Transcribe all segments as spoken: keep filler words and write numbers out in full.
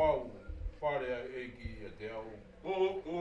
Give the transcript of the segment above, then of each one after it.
Au, fale ʻa e ʻEiki ʻiate au. ʻOku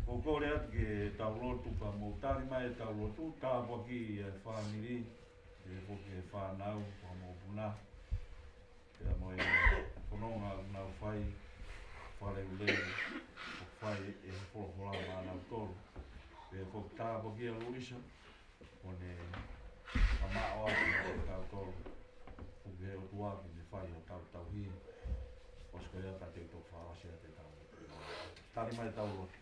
ou kole atu ke tau lotu, ka mou tali mai ʻetau lotu, tāpuakiʻi e fāmili, ʻa e foki e fānau, ko e mokopuna, pea mo e fononga ʻoku nau fai, fale ʻuleu, ʻoku fai ʻe he folofola maʻa nautolu. Pea foki tāpuakiʻi ʻa Luisa, ʻo ne mamaʻo atu mo kitautolu. ʻOku ke ʻOtua ke ne fai hotau tauhi. ʻOsi ko ia ka te u toki fakaʻosi ʻa ʻetau. Tali mai ʻetau lotu.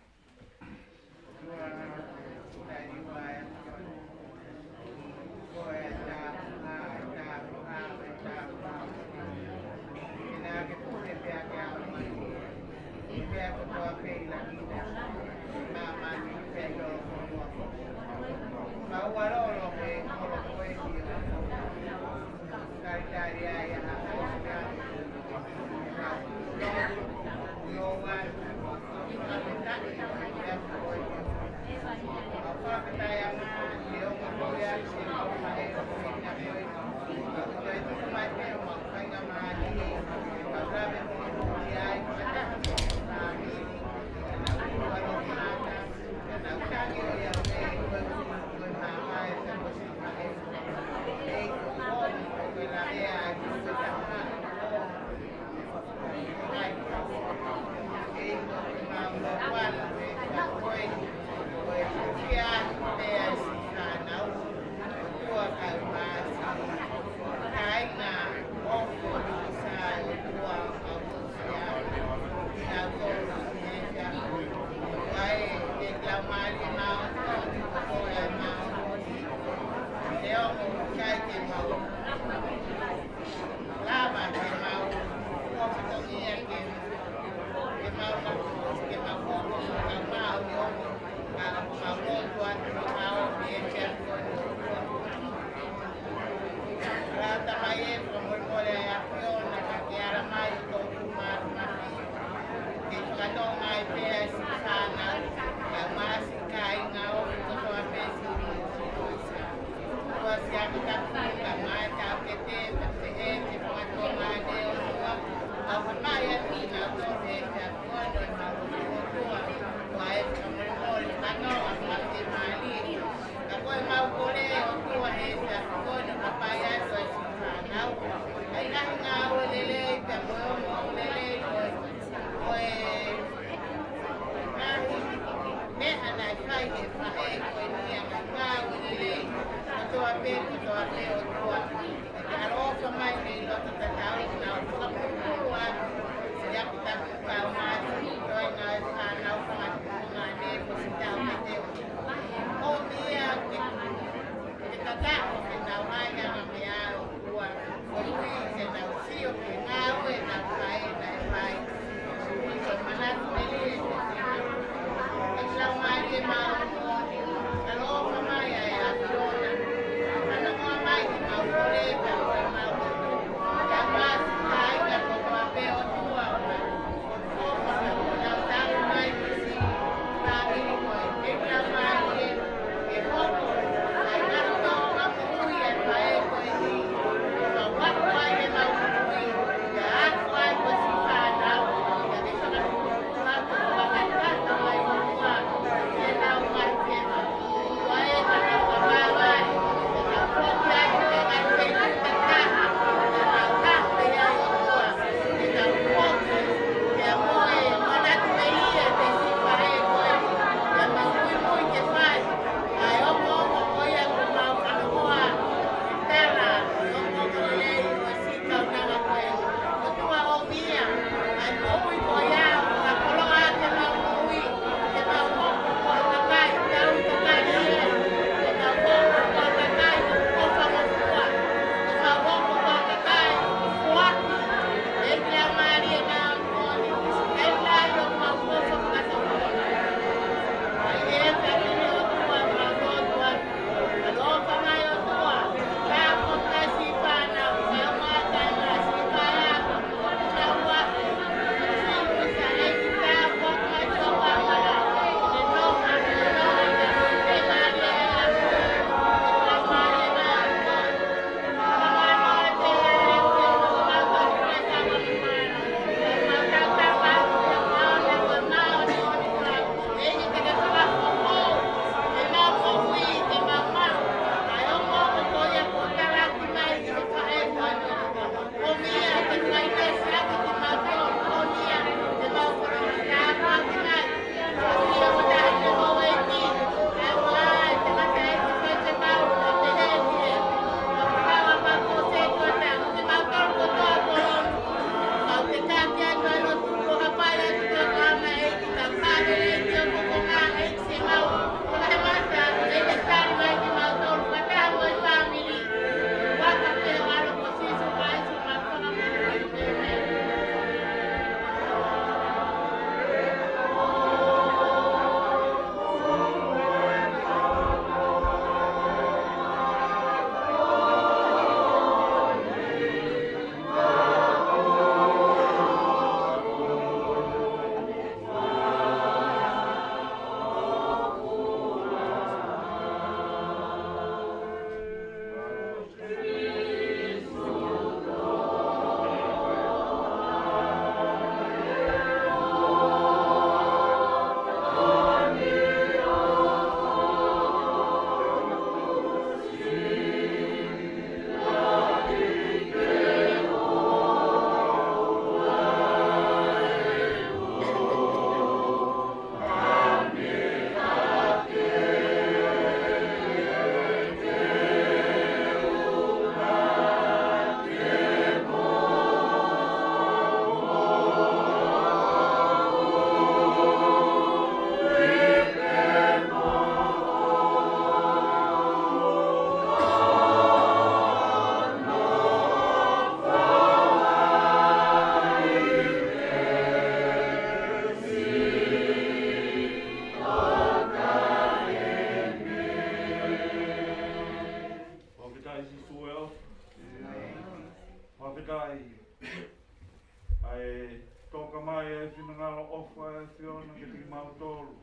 ʻAfiona kiate kimautolu.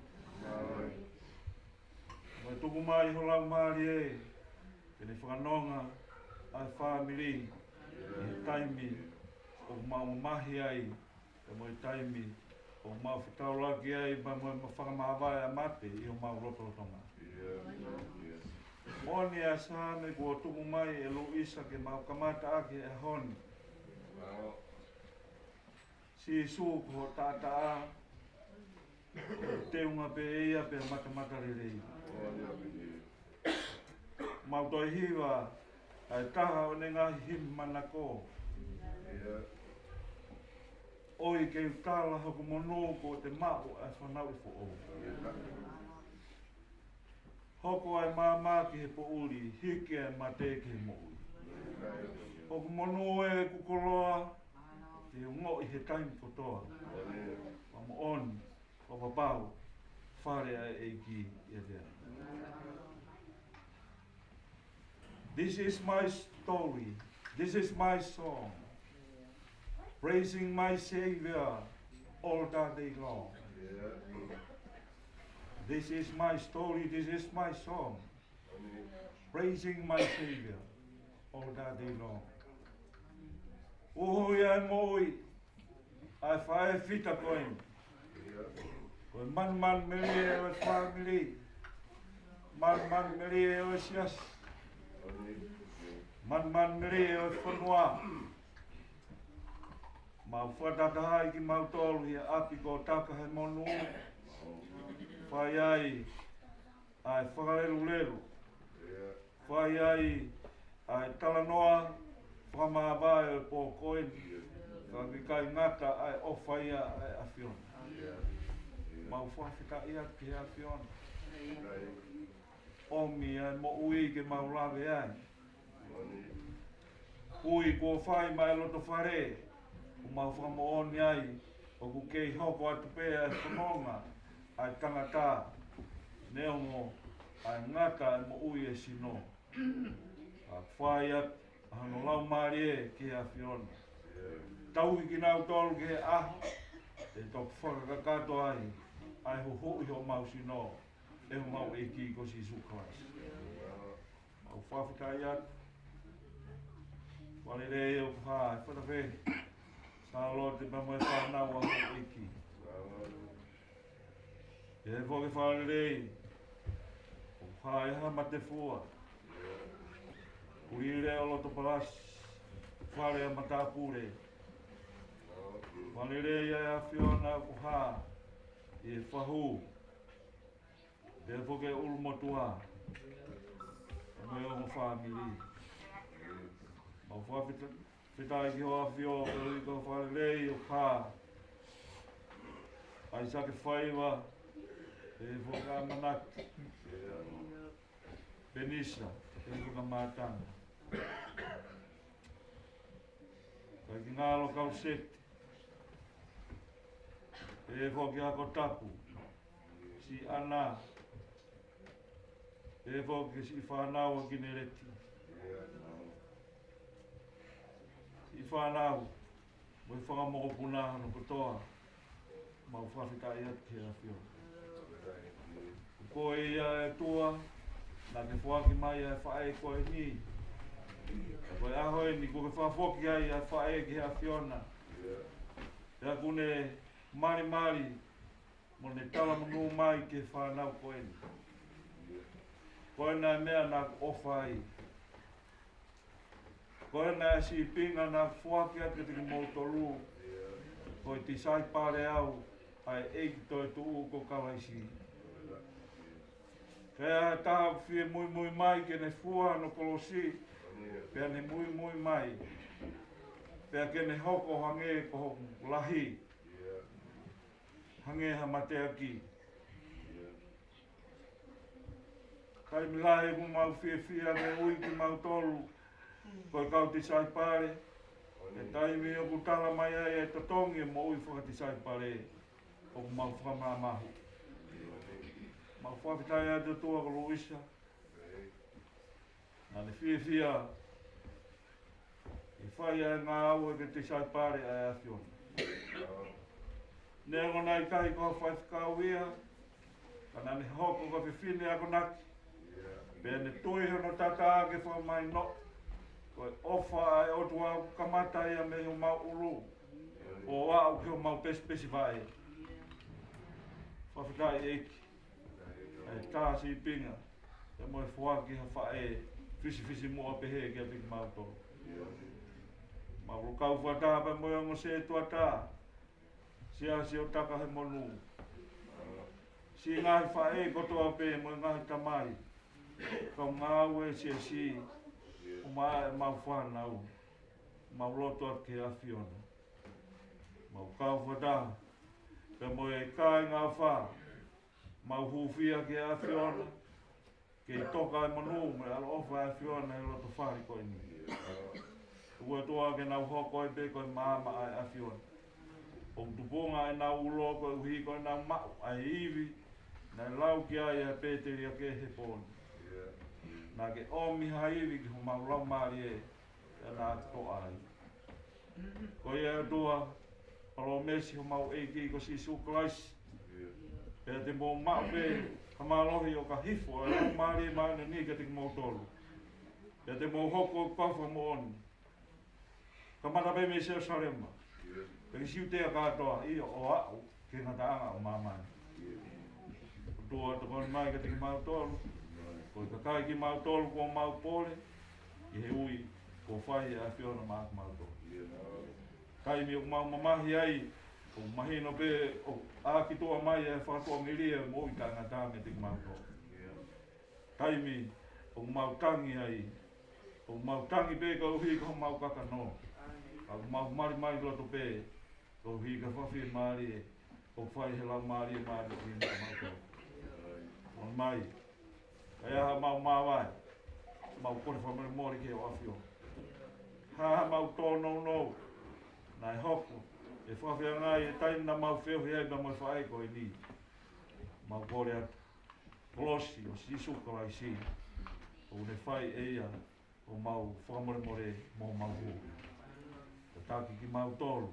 Mo e tuku mai ho Laumālie ke ne fakanonga ʻa e fāmili ʻi he taimi ʻoku mau mamahi ai, pea mo e taimi ʻoku mau fetaulaki ai pea mo e fakamāvae ʻa e mate ʻi homau lotolotonga. Moʻoni ʻa e Saame kuo tuku mai ʻe Luisa ke mau kamata ʻaki he ʻaho ni. Sīsū ko ho taʻataʻa, teunga pē ia pea matamatalelei. Mau toe hiva ʻa e taha ʻo ʻene ngaahi himi manako. ʻOi ke u tala hoku monū kuo te maʻu ʻa e fanauʻi foʻou. Hoko ʻa e maama ki he poʻuli, hiki ʻa e mate ki he moʻui. Hoku monū ʻeku koloa, te u ongoʻi he taimi kotoa. Pea moʻoni, ʻo papau, fale ʻa e ʻEiki ʻiate au. This is my story. This is my song. Praising my Savior all the day long. This is my story. This is my song. Praising my Savior all the day long. Uho ia e moʻui, ʻa e faʻē fita ko eni. Ko e manumanumelie ʻo e fāmili. Manumanumelie ʻo e siasi. Manumanumelie ʻo e fonua. Mau fakatahatahaʻi kimautolu ʻi he ʻapi ko Takahemonu. Fai ai ʻa e fakalelulelu. Fai ai ʻa e talanoa fakamāvae ʻo e pō ko eni. Ka ʻoku ʻikai ngata ʻa e ʻofa ia ʻa e ʻAfiona. Mau fakafetaʻi atu ki he ʻAfiona. ʻOmi ʻa e moʻui ke mau lave ai. Ui kuo fai maʻa e loto fale, ʻoku mau fakamoʻoni ai ʻoku kei hoko atu pē ʻa e fononga ʻa e tangata, neongo ʻa e ngata ʻa e moʻui ʻa e sino. ʻA fai atu ʻa hono Laumālie ki he ʻAfiona. Tauhi kinautolu ki he ʻaho ʻe toki fakakakato ai ʻa e huhuʻi homau sino ʻe homau ʻEiki ko Sīsū Kalaisi. Mau fakafetaʻi atu. Fakalelei ʻoku hā ʻe Fatafē Sālote pea mo e fānau ʻa e ʻEiki. Pea foki fakalelei ʻoku hā ʻe Hamatefua, Kuile ʻo Lotopalasi, fale ʻa Matapule. Fakalelei ʻa e ʻAfiona ʻoku hā ʻi he fahu. Pea foki ʻUlumotuʻa mo e ongo fāmili. Mau fakafetaʻi ki ho ʻAfio, ko e ʻEiki fakalelei ʻoku hā. ʻAisake Faiva, pea foki ʻAmanaki. Penisa, pea foki Mātana. Kae ki ngalo kau seti. Pea foki ʻa ko Tapu. Siʻana. Pea foki siʻi fānau ʻa Kineleti. Siʻi fānau. Mo e fanga mokopuna hono kotoa. Mau fakafetaʻi atu ki he ʻAfiona. Ko ia e ʻOtua, naʻa ke foaki mai ʻa e faʻē ko eni. Ko e ʻaho eni, kuo ke fakafoki ai ʻa e faʻē ki he ʻAfiona. Pea kuo ne malimali, mo ne talamonū mai ki he fānau ko eni. Ko ena e meʻa naʻa ku ʻofa ai. Ko ena e sīpinga naʻa ku foaki atu kiate kimoutolu. Ko e tisaipale au ʻa e ʻEiki toetuʻu ko Kalaisi. Pea ʻi he taha ʻoku fie muimui mai ke ne fua hono kolosi. Pea ne muimui mai. Pea ke ne hoko hangē ko hoku lahi. Hangē ha mateaki. Taimi lahi ʻoku mau fiefia ke ui kimautolu ko e kau tisaipale. He taimi ʻoku tala mai ai e totongi e moʻui fakatisaipale, ʻoku mau fakamamahu. Mau fakafetaʻi atu ʻOtua ko Luisa. Naʻa ne fiefia ʻi he fai ʻa e ngāue ko e tisaipale ʻa e ʻAfiona. Neongo naʻe ʻikai ko ha faifekau ia, ka naʻa ne hoko ko e fefine akonaki. Pea ne tui hono tata ke fakamahinoʻi ko e ʻofa ʻa e ʻOtua ʻoku kamata ia mei homau ʻulu ʻo aʻu ki homau pesipesi vaʻe. Fakafetaʻi ʻEiki, ʻa e tā sīpinga, pea mo e foaki ha faʻē fisifisimuʻa pehē kiate kimautolu. Mau kau fakataha pea mo e ongo sētuata, Siasi ʻo Takahemonu. Siʻi ngaahi faʻē kotoa pē mo e ngaahi tamai, kau ngāue siasi, ʻumaʻā ʻemau fānau, mau lotu atu ki he ʻAfiona. Mau kau fakataha pea mo e kāinga ʻofa, mau hūfia ki he ʻAfiona, ke toka e monū mo e ʻaloʻofa ʻa e ʻAfiona he loto fale ko eni. ʻOku ʻOtua ke nau hoko ai pē ko e maama ʻa e ʻAfiona. ʻOku tupunga ʻenau ulo koeʻuhi ko ʻenau maʻu ʻa e ivi naʻe lau ki ai ʻa e pēteliake he pō ni. Naʻa ke ʻomi ha ivi ki homau laumālie, ʻa ia naʻa ke toʻa ai. Ko ia ʻOtua, palōmesi homau ʻEiki ko Sīsū Kalaisi. Pea te mou maʻu pē ha mālohi ʻo ka hifo ʻa e Laumālie Māʻoniʻoni kiate kimoutolu. Pea te mou hoko ko e kau fakamoʻoni. Kamata pē mei Selusalema, pea ki Siutea kātoa, ʻio, ʻo aʻu ki he ngataʻanga ʻo māmani. ʻOtua, tokoni mai kiate kimautolu, ko e kakai kimautolu kuo mau pole, ʻi he ui kuo fai ʻe he ʻAfiona maʻa kimautolu. Taimi ʻoku mau mamahi ai, ʻoku mahino pē ʻoku ʻā kituʻa mai e fakatuʻamelie ʻo e moʻui taʻengata meiate kimautolu. Taimi ʻoku mau tangi ai, ʻoku mau tangi pē koeʻuhi ko homau kakano. Ka ʻoku mau mali mai loto pē, koeʻuhi ko e fakafiemālie ʻoku fai ʻe he Laumālie Māʻoniʻoni maʻa kimautolu. Tokoni mai, ka ʻi ai haʻamau māvae, mau kole fakamolemole ki he ʻAfiona. Haʻamau tōnounou naʻe hoko ʻe fakafeangai e taimi naʻa mau feohi ai pea mo e faʻē ko eni. Mau kole atu, kolosi ʻo Sīsū Kalaisi, ʻoku ne fai ʻe ia homau fakamolemole mo homau hū. Tataki kimautolu,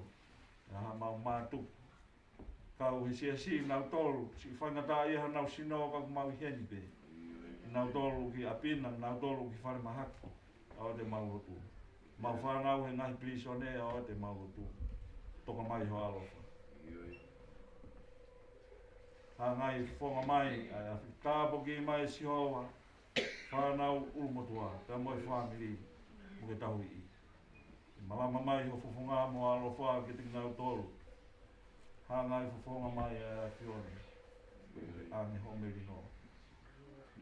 ʻa haʻamau mātuku, kau he siasi nautolu, siʻi faingataʻaʻia hanau sino ka ʻoku mau ʻi heni pē. Nautolu ki ʻapi na, nautolu ki falemahaki, ʻoua te mau lotu. Mau fānau he ngaahi pilīsone, ʻoua te mau lotu. Toka mai ho ʻaloʻofa. Hāngai fofonga mai, ʻa e ʻafi tāpuaki mai Sihova, fānau ʻulumotuʻa, pea mo e fāmili, mo ke tauhi. Malama mai ho fofonga mo ʻaloʻofa kiate kinautolu. Hāngai fofonga mai ʻa e ʻAfiona, ʻa e ho melino.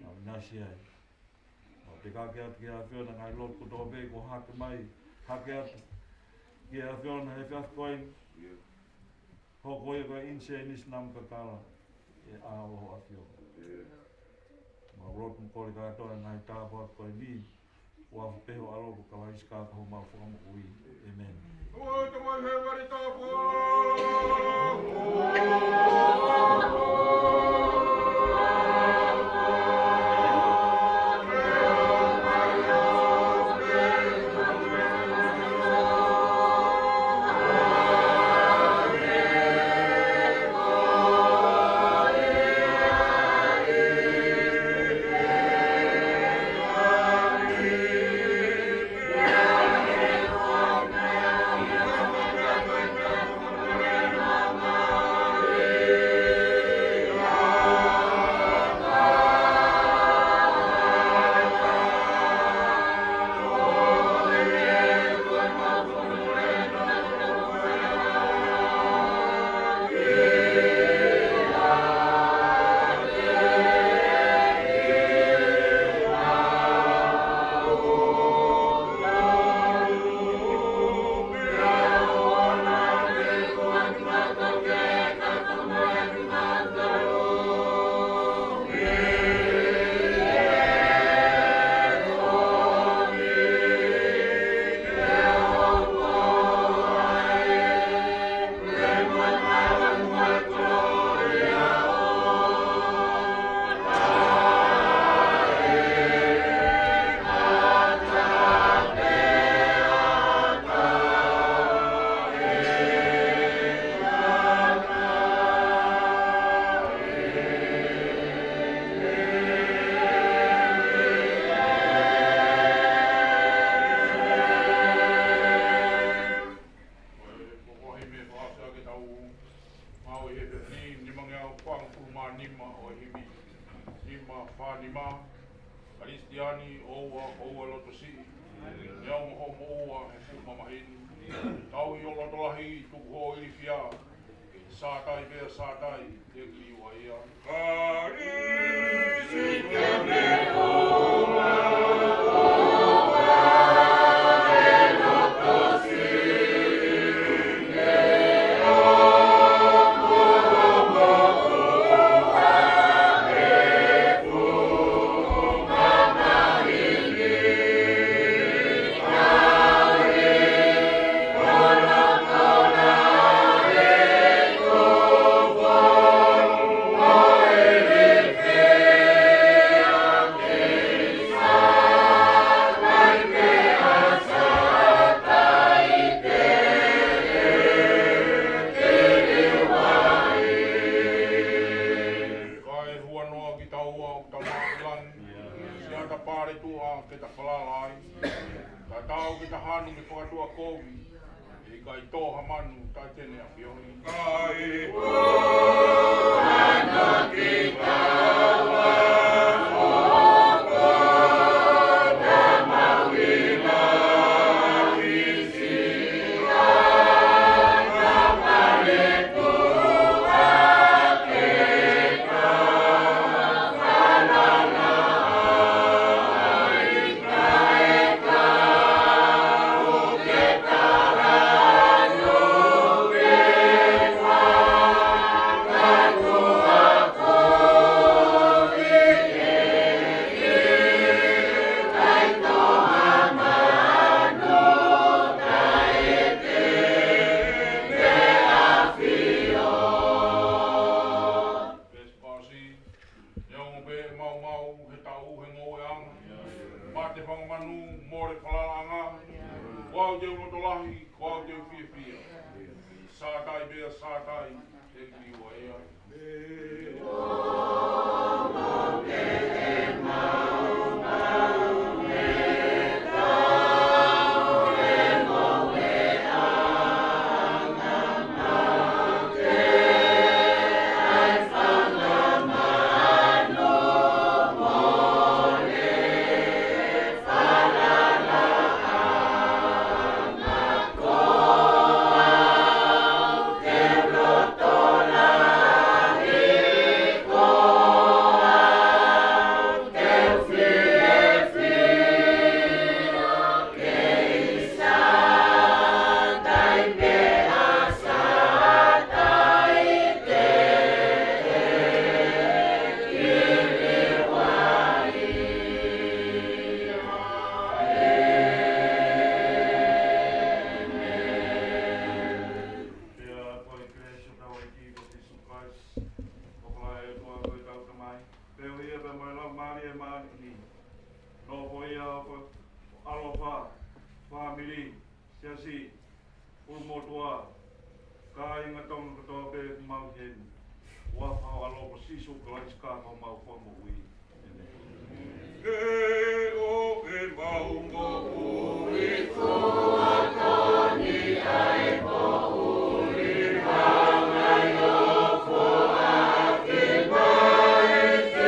Mau ʻinasi ai. Mau pekake atu ki he ʻAfiona ngaahi lotu kotoa pē kuo hake mai, hake atu ki he ʻAfiona he efiafi ko eni. Hoko ia ko e ʻinisēnisi namu kakala ʻi he ʻao ʻo ho ʻAfiona. Mau lotu mo kole kātoa e ngaahi tāpuaki ko eni, ʻoku ʻafio pē ho ʻAlo ko Kalaisi ko homau Fakamoʻui. ʻĒmeni. Ua, tau mai he wari tāpuaki. Ma fānima, Kalisitiane, ʻoua, ʻoua loto siʻi. Neongo hoʻo moʻua he fuʻu mamahi ni, tauhi ho loto lahi, tuku hoʻo ilifia. Ke sātai pea sātai, te ki ua ia. Kalisitiane, ʻoua, ʻoua e loto siʻi. Kae huanoa kitaua ʻoku ta maʻu ʻi langi, siʻata paletuʻa ke ta falala ai. Tatau ke ta hanu mei he fakatuʻakovi, ʻe ʻikai tō ha manu taʻe te ne ʻafioʻi. Kae huanoa kitaua ʻoku ta maʻu ʻi langi, Veesi pasi, neongo pē ʻe maumau he taʻu he ngoueʻanga, mate fanga manu, mole falalaʻanga, ko au te u loto lahi, ko au te u fiefia. Sātai pea sātai, te ki ua ia. Pea ko e kelesi ʻa hotau ʻEiki ko Sīsū Kalaisi, ko e ʻofa ʻa e ʻOtua ko ʻetau Tamai, feohi pea mo e Laumālie Māʻoniʻoni, nofoʻia ʻo ʻaloʻofa, fāmili, siasi, ʻulumotuʻa, kāinga Tonga kotoa pē ʻoku mau ʻi heni. Huafa ho ʻAlo ko Sīsū Kalaisi ko homau Fakamoʻui. He ko ʻemau moʻui ko e tokoni ʻa e moʻui ʻa e ngaahi ʻofa ʻa e ʻEiki.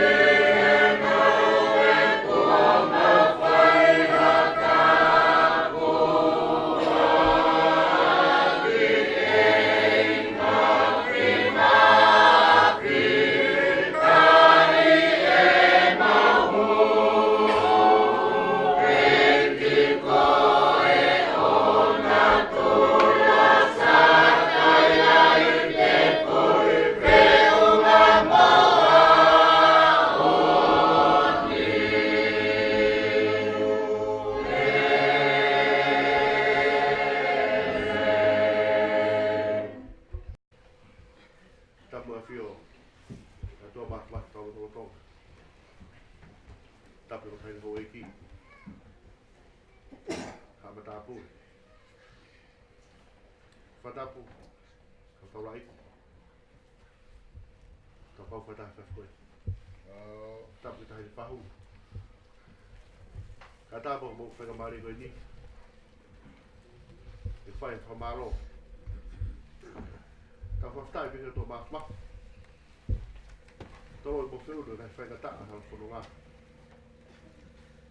Tapu ʻafio, ʻOtua Māfimafi, tau lotolotonga. Tapu ʻa e houʻeiki, haʻa matāpule. Fakatapu, kau taulaʻeiki. Kapau fakataha fafkoe. Tapu ki he tangata fahu. Ka tapu mo e faingamālie ko eni ke fai e fakamālō. Tau fakafetaʻi pē ki he ʻOtua Māfimafi. Tolo i mo feu no kai fai kata a hala fononga.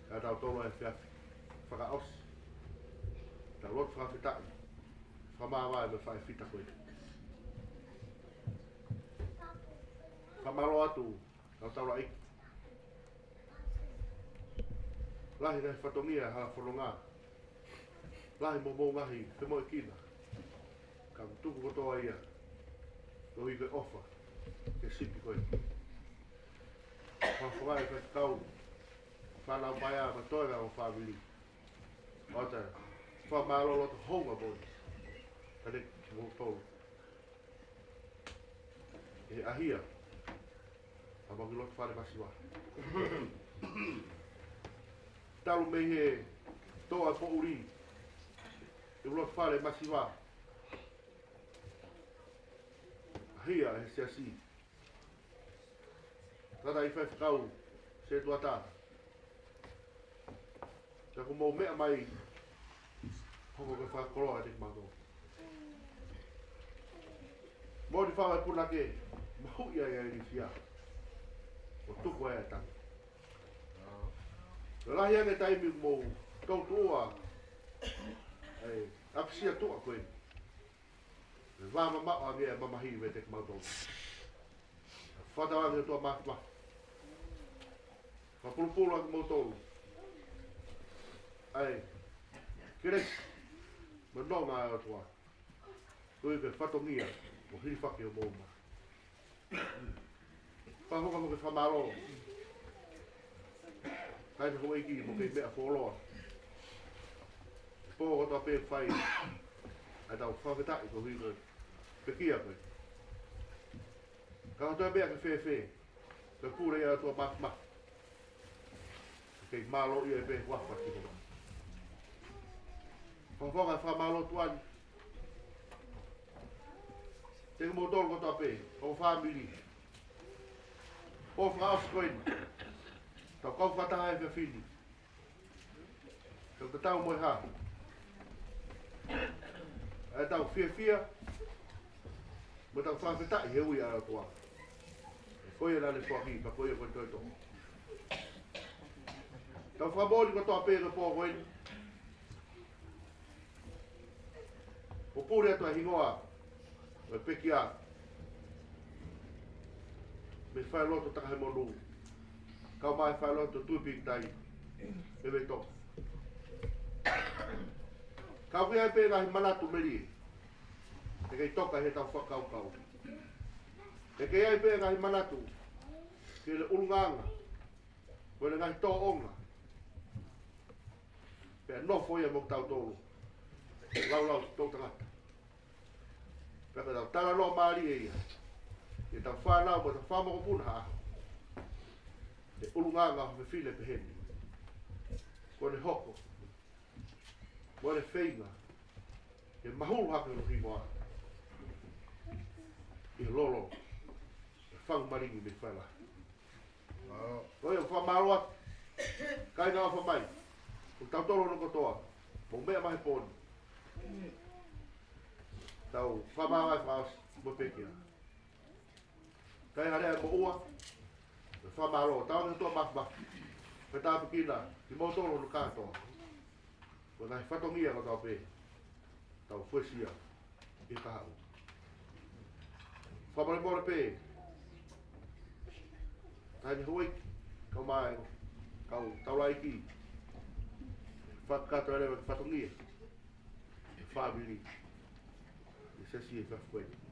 Ka tau tolo e fiafi fakaʻosi. Tau lotu fakafetaʻi. Fakamāvae mo e fai fita ko e. Fakamālō atu, tau tau laʻi. Lahi ngaahi fatongia hala fononga. Lahi mo mou ngaahi femoʻuekina. Ka tuku kotoa ia. Tohi ke ʻofa. Ke sipi ko e. Fafonga e faikau. Fānau paea ma toe ngā o fāmili. ʻOta. Fakamālō loto hounga mo e. Kane mo tolu. ʻE ʻahia. ʻA mau ki loto fale masiva. Talu mei he toa poʻuli. ʻI loto fale masiva. ʻAhia he siasi. Tata i faifekau se tuata. Ka ko mou meʻa mai. Hoko ke fakakoloa te mato. Mo ni fava e punake. Mahuʻi ai ai ni fia. ʻO tuku ai e tangi. Lahi ange taimi mou tautua. Ai, ʻapisia tuʻa ko e. Me vā mamaʻo ange e mamahi me te mato. Fata ange tua matua. Fakapulupulu ange mo tolu. Ai. Kelesi. Manonga e ʻOtua. Ko e fatongia. Mo hilifaki o mou ma. Fafonga mo ke fakamālō. Kai te houʻeiki mo ke meʻa foloa. Pō kotoa pē fai. ʻA tau fakafetaʻi ko hiko. Pekia ko e. Ka kotoa meʻa ke fēfē. Ke pule ia tua mafma. Ke mālō ia e pē huafa ki homa. Fafonga fakamālō tuan. Te ke mou tolu kotoa pē. Ko fāmili. Pō fakaʻosi ko eni. Tau kau fakataha e fefini. Tau tatau mo e hā. ʻE tau fiefia. Mo tau fakafetaʻi he ui ʻa e ʻOtua. Ko ia nane foaki, ka ko ia ko e toeto. Tau fakamoʻoni kotoa pē ko e pō ko eni. ʻO pule atu e hingoa. ʻO e pekia. Me fai loto taka he monu. Kau mai fai loto tui pikitai. Me me toka. Kau ki ai pē ngaahi manatu meli. ʻE kei toka he tau fakakaukau. ʻE kei ai pē ngaahi manatu. Ke le ʻulungaanga. Ko e ngaahi tōʻonga. Pea nofo ia mo tautolu. Laulau tō tangata. Pea ka tau talanoa mālie ia. Ia tau fānau mo tau fakamokopuna ha. ʻE ʻulungaanga ho fefine peheni. Ko ne hoko. Ko ne feinga. ʻE mahulu hake no himoa. ʻI lolo. ʻE fanga malingi me fai lahi. Ko ia fakamālō atu. Kāinga ʻofa mai. Ko tautolu no kotoa. Mo meʻa mai he pō ni. Tau fakamālō ai fakaʻosi mo pekia. Kai hale ai mo ua. Fakamālō. Tau anga tua mafma. Pe tāpikina. Ki mo tolo no kātoa. Ko e ngaahi fatongia kotoa pē. Tau fuesia. ʻI ka haʻu. Fakamolemole pē. Taimi houʻeiki. Kau mai. Kau tau laiki. Fakakātoa leva ki fatongia. Fāmili. ʻI sesi e fafueni.